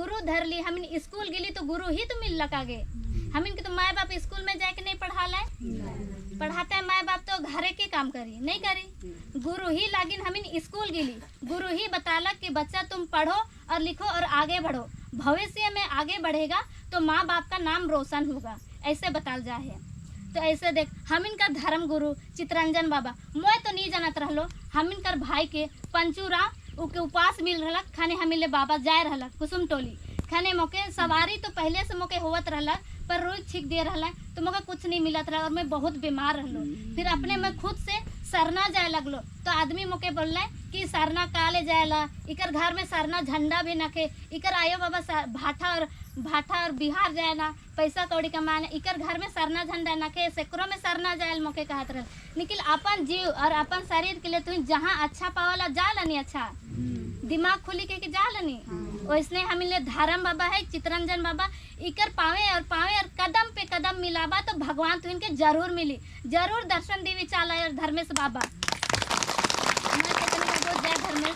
गुरु धर ली। हम स्कूल गेली तो गुरु ही तो मिल आगे। हम इनके तो माए बाप स्कूल में जाके नहीं पढ़ा लाए, पढ़ाते हैं माए बाप तो घरे के काम करी नहीं करी। गुरु ही लागिन हम स्कूल गेली, गुरु ही बताला कि बच्चा तुम पढ़ो और लिखो और आगे बढ़ो, भविष्य में आगे बढ़ेगा तो माँ बाप का नाम रोशन होगा, ऐसे बताल जा है। तो ऐसे देख हम इनका धर्म गुरु चितरंजन बाबा मोय तो नहीं जानत रहलो, हम इनकर भाई के पंचूराम उके उपास मिल रहा खाने हम ले बाबा जाए रहा कुसुम टोली खाने मौके सवारी तो पहले से मौके होवत रहा पर रोज छीक दे रहा तो मौका कुछ नहीं मिलत रहा और मैं बहुत बीमार रहलो। फिर अपने मैं खुद से सरना जाए लगलो तो आदमी मौके बोल कि सरना का ले जाएला, इकर घर में सरना झंडा भी नखे, इकर आयो बाबा भाठा और बिहार जाएला पैसा कौड़ी कमाने, इकर घर में सरना झंडा नखे, सेकरो में सरना जाए मौके कहत रहे। लेकिन अपन जीव और अपन शरीर के लिए तुम जहाँ अच्छा पावला जाला नहीं, अच्छा दिमाग खुली के जाला नहीं। वैसने हम ले धर्म बाबा है चितरंजन बाबा, इकर पावे और कदम पे कदम मिलाबा तो भगवान तो इनके जरूर मिली, जरूर दर्शन देवी चाला और धर्मेश बाबा। जय धर्मेश।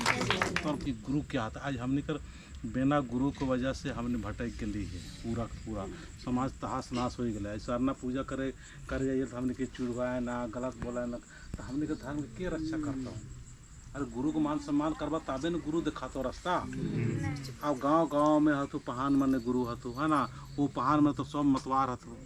तो गुरु क्या आता आज हमने कर बिना गुरु के वजह से हमने भटक गई है, पूरा पूरा समाज तहास नाश हो गया। सरना पूजा करे कर जाइए तो हमने के चुड़वाए ना, गलत बोला ना, तो हमने के धर्म के रक्षा करता हूँ। अरे गुरु को मान सम्मान करवा तबे न गुरु दिखातो रास्ता। अब गांव गांव में हतु पहान मन गुरु हतु है ना, वो पहाड़ में तो सब मतवार हतु।